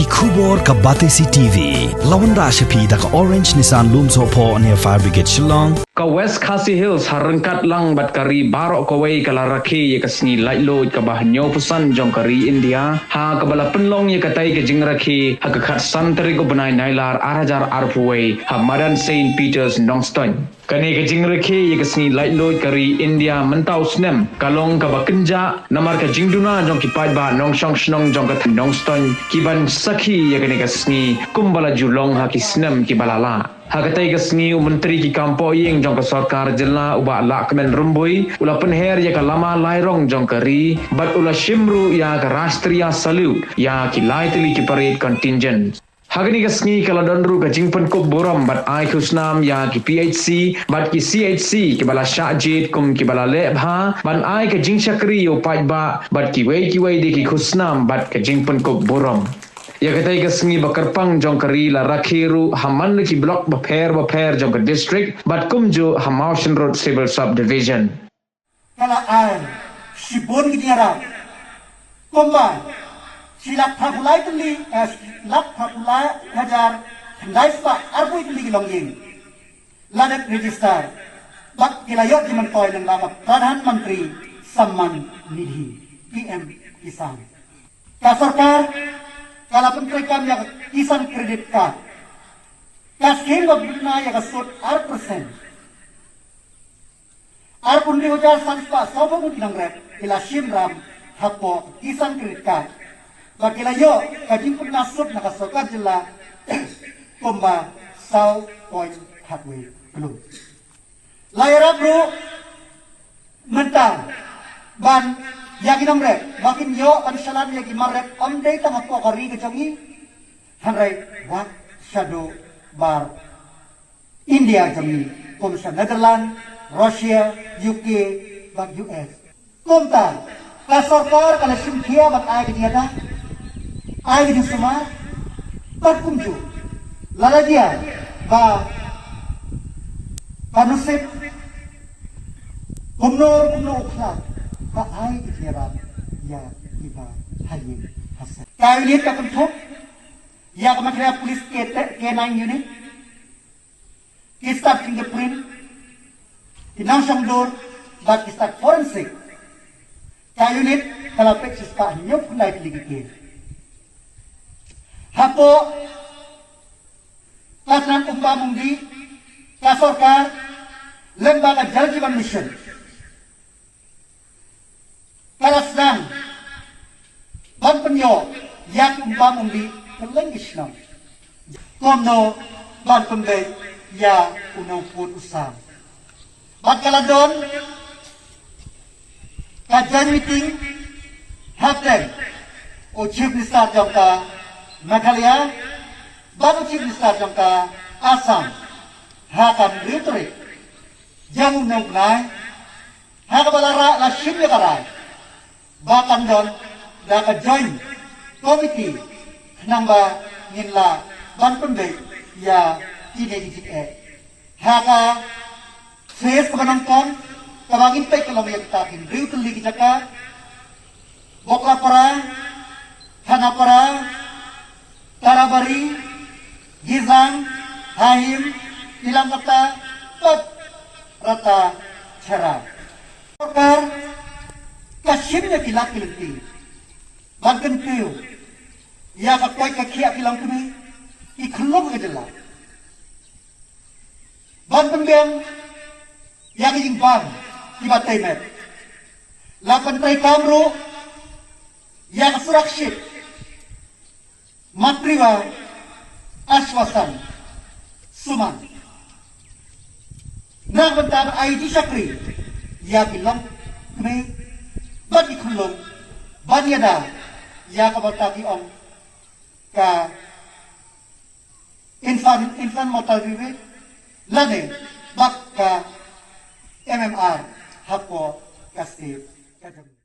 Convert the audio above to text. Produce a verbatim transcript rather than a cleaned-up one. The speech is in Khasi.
Khubor ka Batesi T V. La wanrah sha phi da ka Orange Nissan Lumsohphoh near Fire Brigade Shillong. Ka West Khasi Hills ha ryngkat lang bad ka ri baroh kawei ka la rakhe ïa ka sngi laitluid kaba hynñiewphew san jong ka ri India, ha kaba la pynlong ïa katai ka jingrakhe ha ka khatsan tarik u bnai Nailar arhajar arphew wei ha madan Saint Peter's Nongstoiñ. Kane ka jingrakhe ïa ka sngi laitluid ka ri India mynta u snem ka long kaba kynjah namar ka jingduna jong ki paidbah nongshong shnong jong ka thain Nongstoiñ ki ban sakhi ïa kane ka sngi kumba la ju long ha ki snem kiba la lah. Ha katei ka sngi u Myntri ki kam pohïing jong ka sorkar jylla u Bah Lahkmen Rymbui u la pynher ïa ka lama lairong jong ka ri bad u la shim ruh ïa ka Rashtriya Salute ïa ki lai tylli ki parade contingent. Ha kane ka sngi ka la don ruh ka jingpynkup burom bad ai khusnam ïa ki P H C bad ki C H C kiba la shah jied kum kiba la leh bha ban ai ka jingshakri ïa u paidbah bad kiwei kiwei de ki khusnam bad ka jingpynkup burom. Ïa katei ka sngi ba kyrpang jong ka ri la rakhe ruh ha man la ki block bapher bapher jong ka district bad kumjuh ha Mawshynrut Civil Subdivision. Ka la ai shibun ki jingïarap kumba shi lak phra phew lai tylli, eh, shi lak phra phew lai hajar khyndai spah arphew tylli ki longïing la dep register bad ki la ïoh jingmyntoi lyngba ka Pradhan Mantri Samman Nidhi, P M Kisan. Ka sorkar ka la pyntreikam ïa ka Kisan Credit Card. Ka skim ba bna ïa ka sut ar percent. Arphew hynriew hajar san spah sawphew ngut ki nongrep ki la shim ram hapoh Kisan Credit Card ba ki la ïoh ka jingpynbna sut na ka sorkar jylla kumba saw point khatwei klur. La ïarap ruh mynta ban ïa ki nongrep ba kin ïoh ban shalan ïa ki mar rep ym dei tang hapoh ka ri ka jong ngi hynrei wat shaduh bar India jong ngi kum sha Netherlands, Russia, U K bad U S. Kumta ka sorkar ka la shim khia bad ai ka jingïada, ai ka jingsumar bad kumjuh lada jia ba ka nusip kumno kumno u khlad ka ai ka jingïarap ïa kiba ha ïing ha sem. Ka unit ka kynthup ïa ka Meghalaya Police K, K nine unit, ki stad fingerprint, ki nongshong dur bad ki stad forensic. Ka unit ka la peit shispah hynñiewphew lai tylli ki case. Hapoh ka tnat umbam umdih ka sorkar lyngba ka Jal Jeevan Mission ka la sdang ban pynïoh ïa ki umbam umdih kylleng ki shnong kumno ban pynbeit ïa u nongpud u sam. Bad ka la don ka joint meeting hapdeng u Chief Minister jong ka Meghalaya bad u Chief Minister jong ka Assam ha ka hynriew tarik jong une u bnai, ha kaba la rah, la shim ïa ka rai ba kan don da ka joint committee khnang ba ngin lah ban pynbeit ïa kine ki jingeh. Ha ka phase kaba nyngkong kaba ngin peit ka long ïa kita ki hynriew tylli ki jaka, Boklapara, Khanapara, Tarabari, Gizang, Haheim, Ilangkata bad Ratacherra. Sorkar ka shim ïa ki lad ki lynti ban kyntiew ïa ka koit ka khiah ki longkmie, ki khyllung ka jylla. Ban pynbiang ïa ki jingbam kiba tei met, la pyntreikam ruh ïa ka surakshit Matritva Ashvasan Suman na ka bynta ban ai jingshakri ïa ki longkmie bad ki khyllung ban ïada ïa kaba ta ki ong ka infant, infant mortality rate lane bad ka M M R hapoh ka state ka jong ngi.